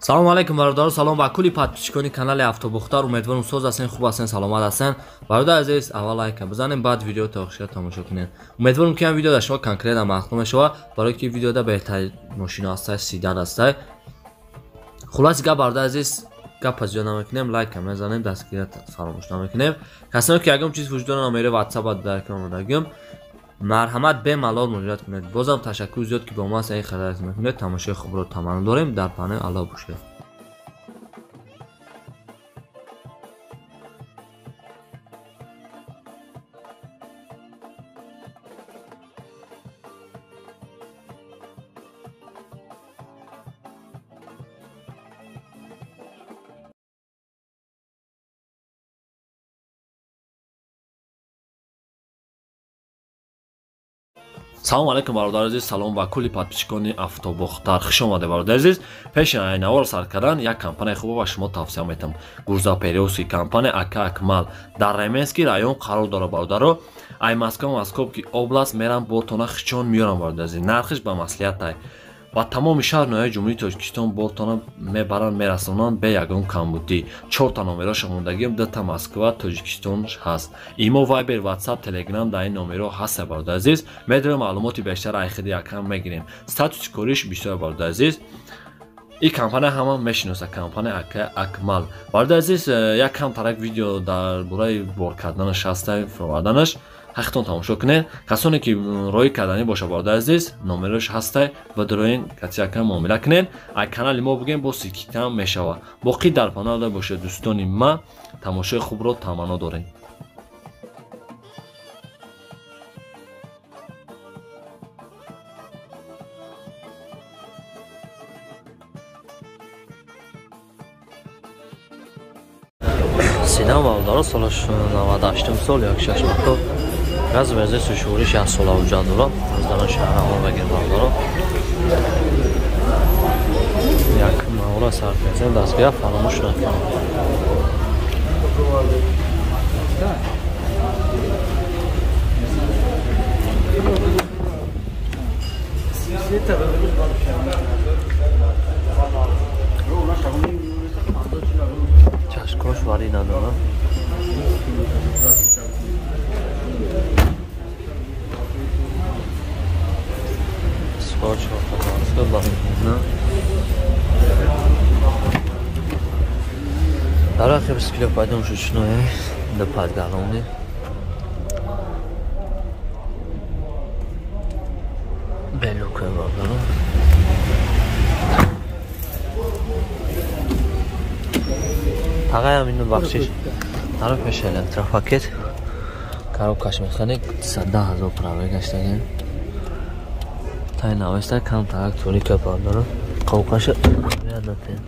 Салом алейкум бародаро, салом ба кулли подписчикони канали Автобохтар. Умедворам соз ҳастен, хуб ҳастен, саломат ҳастен. Бародар азиз, аввал лайка бизанем, баъд видео то охир тамошо кунед. Умедворам ки ин видео дар шумо конкретно маъқул мешавад, барои ки видеода беҳтарин мошина ҳастай, седан ҳастай. Хулоси гап бародар азиз, гапа зиёд намекунем, лайка мезанем, дастгирӣ фаромӯш намекунем. Касоне ки ягон чиз вуҷуд доранд, номери WhatsApp дар экран омадагим. Марҳамат бемалол муроҷиат кунед. Бозам ташаккур зиёд ки бо мо ҳастед, ин харидаро мекунед. Тамошои хубро таманно дорем. Дар паноҳи Аллоҳ бошед. Салом алейкум бародар азиз, салом ба кулли подписчикони Автобохтар. Хуш омадед бародар азиз. Пеши навор сар кардан як компанияи хуб ба шумо тавсия метам. Грузоперевозки компания АК Акмал дар Ременский район қарор дорад бародаро. Ай Москва, Московский область мерам бортона хичон меорам бародар азиз. Нархиш ба маслиҳат ва тамоми шаҳр ноҳияи Ҷумҳурии Тоҷикистон бортона мебаранд, мерасонанд бе ягон камбудӣ. 4та номероша мондагиам, 2та Москва, Тоҷикистон ҳаст. Имо, Вайбер, Ватсап, Телеграм дар ин номеро ҳаст бародар азиз. Медонем маълумоти бештар айхиди якам мегирем. Статуси кориш бисёр бародар азиз. Ин компания ҳама мешиноса, компания АК Акмал. Бародар азиз, як кам тарак видео дар бораи бор карданаш ҳаст, фуроварданаш. Ҳақтон тамошо кунед. Касоне ки роӣ карданӣ боша бародар азиз, номерош ҳастай ва дароин катияка муомила кунед. Ай канали мо бигем бо сикитам мешава. Боқӣ дар паноҳ бошед дӯстони ма. Тамошои хубро таманно дорем. Седан бародаро, солаш 98 сол, 16 мотор. Газ бензин сушуриш 1 сола вуҷуд дорад. Аз дарон шаҳр аввал бигир бародаро. Як мавра сар кардем, дастгирӣ фаромӯш накунед. Чашкош вари надорам. Дар охир кило пайдо шуд шуное да подгалони. Белука бардорам. Тағаям ину бахшиш. Дар пеш электропакет. Коробкаш механик 110,000 праве гаштагем. Тай навеста кам тарак торика бардорам. Қовқаша меандатем.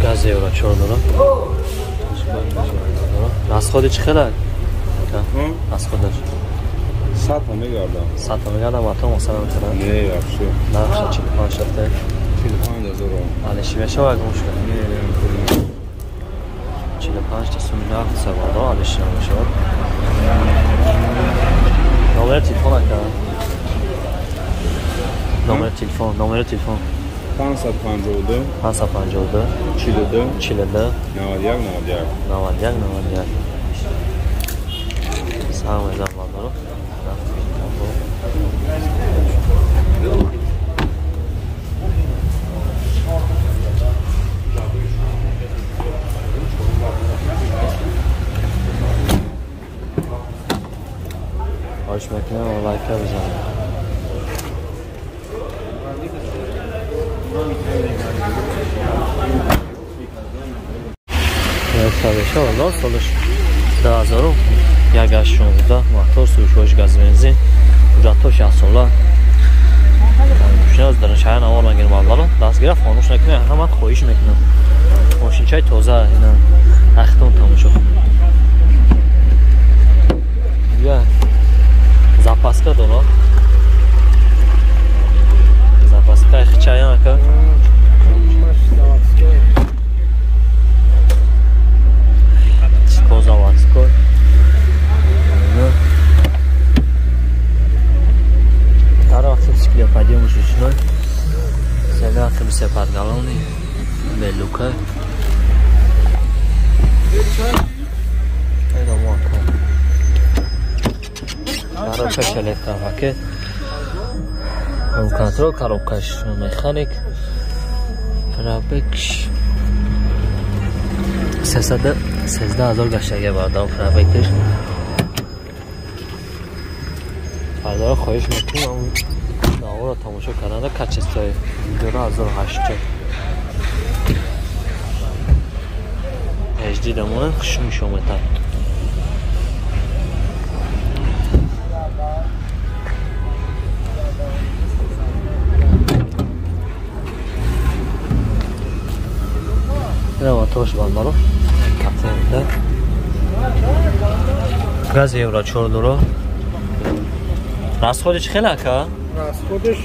Газ евро 4 дорам. Расходи чӣ хеле? Расходаш 100 мегардам. 100 мегардам, а то масалан мехарам. Не, вообще. Нархша 45 шафта. 45,000. Алиши мешава гум шуд. Не, не, 45 та суми нарх савадо алиши мешава. Номер телефон ака. Номер телефон, номер телефон. 552 552 42 42 91 91 91 91. Салом алейкум бародаро. Хоҳиш мекунам лайка бизанед. Солаш солаш 2001 16 мотор сушош газ бензин ҳуҷҷатҳош 1 сола. Мошина дар шаҳр навор мегирем бародаро. Дастгирӣ фаромӯш накунед, ҳама хоҳиш мекунам. Мошинчаи тоза ина ахтон тамошо кунед. коробка. Коробкаш электропакет. Контрол коробкаш механик. Пробегш 313 000 гаштага бардам пробегш. Бародаро хоҳиш мекунам наворо тамошо карданда качествои видеоро 1080 HD дамонад хуш мешомадад. Моторш бародаро катенда газ евро 4 дора. Расходиш хеле ака? Расходиш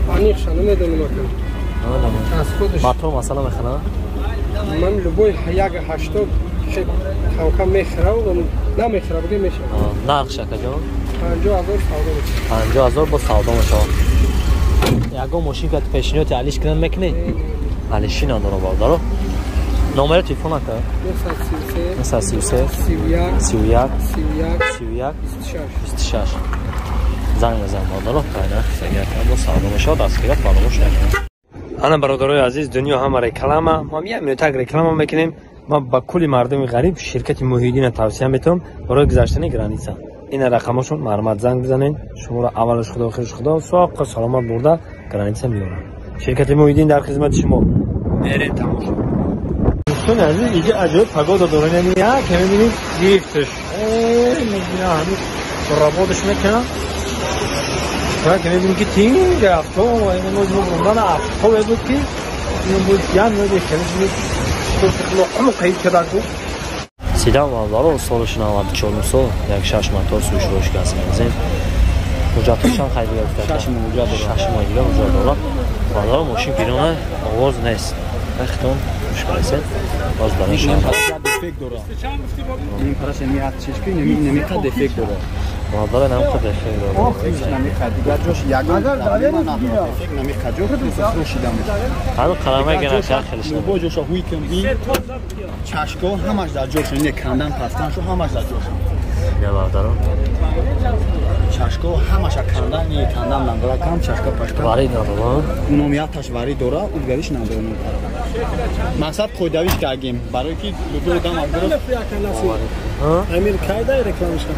аниқша намедонам ака. Расходиш мотор масалан мехӯрад? Ман любой 1.80 кам-кам мехӯрам, намехӯрам, буге мешавад. Нархш ака ҷон? 50 000 савдо мешавад. 50 000 бо савдо мешавад. Ягон мошин ки пешниҳоди алиш кунанд мекунӣ? Алиши надора бародаро. Номери телефон ака? 933 31 31 31 31 26 26. Занг мезанам бародаро, нархи ака бо савдо мешавад, дастгирӣ фаромӯш накунед. Ана бародарои азиз, дунё ҳама реклама. Мо як минутак реклама мекунем. Ма ба кулли мардуми ғариб ширкати Муҳиддина тавсия метавам барои гузаштани граница. Ина рақамошон марҳамат занг бизанед. Шуморо аввалаш худо, охираш худо, соқ саломат бурда граница меорад. Ширкати Муҳиддин дар хизмати шумо. Мерем тамошо. Дӯстони азиз, иҷа аҷоиб погода дорем. Яъне як мебинем гирифташ. Мебинам ҳамин работаш мекунам. Ки мебинем ки тинг авто, ин мо бурдан авто буд ки ин буд ян мебинем Сидам бародаро солаш 94 сол, як 6 мотор сӯшрош газ бензин. Ҳуҷҷатҳошам хайр гирифта. 6 моҳ ҳуҷҷат дорад. 6 моҳ дига ҳуҷҷат дорад. Бародаро мошин гирона овоз нест. Вақтон гӯш кунед. Боз барои шумо дефект дорад. Ин параш ами чишки неми қа дефект дорад. Бародаро нам қа дефект дорад. Нами қа дигар ҷош ягон проблема надорад. Дефект нами қа ҷо фурӯшида мешавад. Ҳамин қалама гиран ка хелиш. Бо ҷоша ҳуй кам ин чашко ҳамаш дар ҷош не кандан пастан шу ҳамаш дар ҷош. Не бародаро. Чашко ҳамаша кандан не кандан надора кам чашка пашка. Вари надора. Уном яташ вари дора, удгариш надора. Мақсад қойдавиш кардем барои ки любой одам абдуров. Амир кайда рекламаша?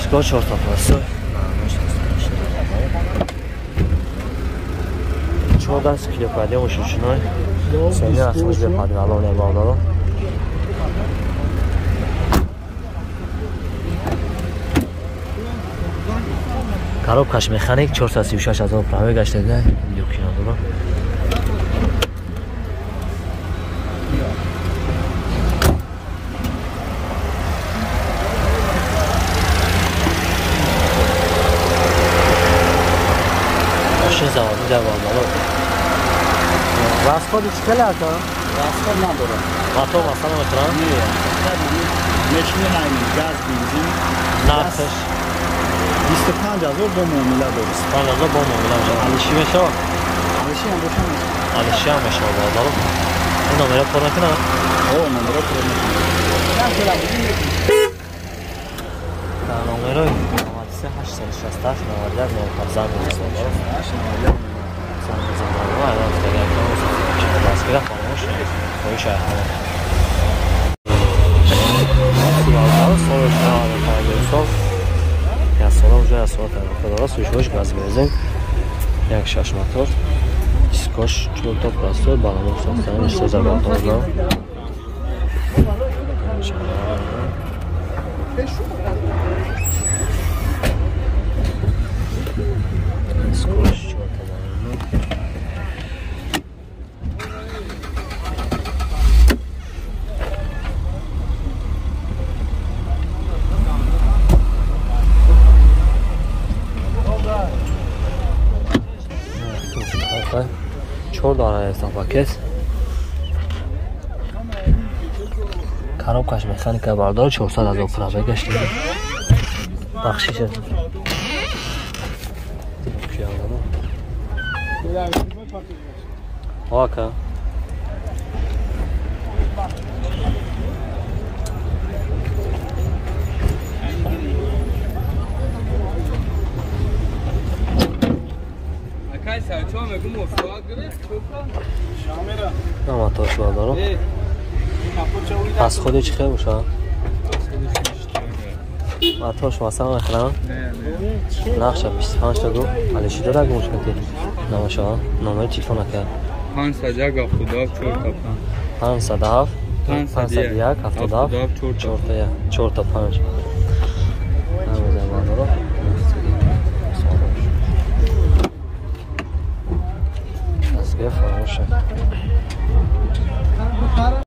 Шко чорта просто. 14 кило паде мошиншиной. Сеня асможде падвалоне бародаро. Коробкаш механик 436 000 праве гаштада. Люки надора. Мошин заводи дар бародаро. Расходи чӣ хеле ака? Расход надорад. Мотор масалан мехӯрад? Не, мешини ҳамин газ, бензин. Нархаш 25 000 бо муомила дорад. 25 000 бо муомила мешавад. Алиши мешавад? Алиши ҳам боша мешавад. Алиши ҳам мешавад бародаро. Ин номера пур накунад? О, номера пур накунад. Дар номерои 93 868 91 05 занг мезанад бародаро. Занг мезанад бародаро. Агар дастгирӣ фаромӯш накунед. Хоҳиш ҳама. Солаш 95 сол. Як сола уже як сола тарафа дорад, сӯшош газ бензин. Як 6 мотор. Дискош 4 та простой, баламон сохтан, 6 бародаро. Дискош 4 та бародаро. Чор дона пакет. Коробкаш механика бардор 400 000 праве гашт. Бахшиш. Ока. Наматош бардорам. Аз худи чӣ хел боша? Матош масалан мехӯрам. Нақша 25 та гу. Алиши дора гумш кати. Намаша, номери телефон ака. 501 77 4 507 501 77 4 4 5. Намезам бардорам. Фаромӯш.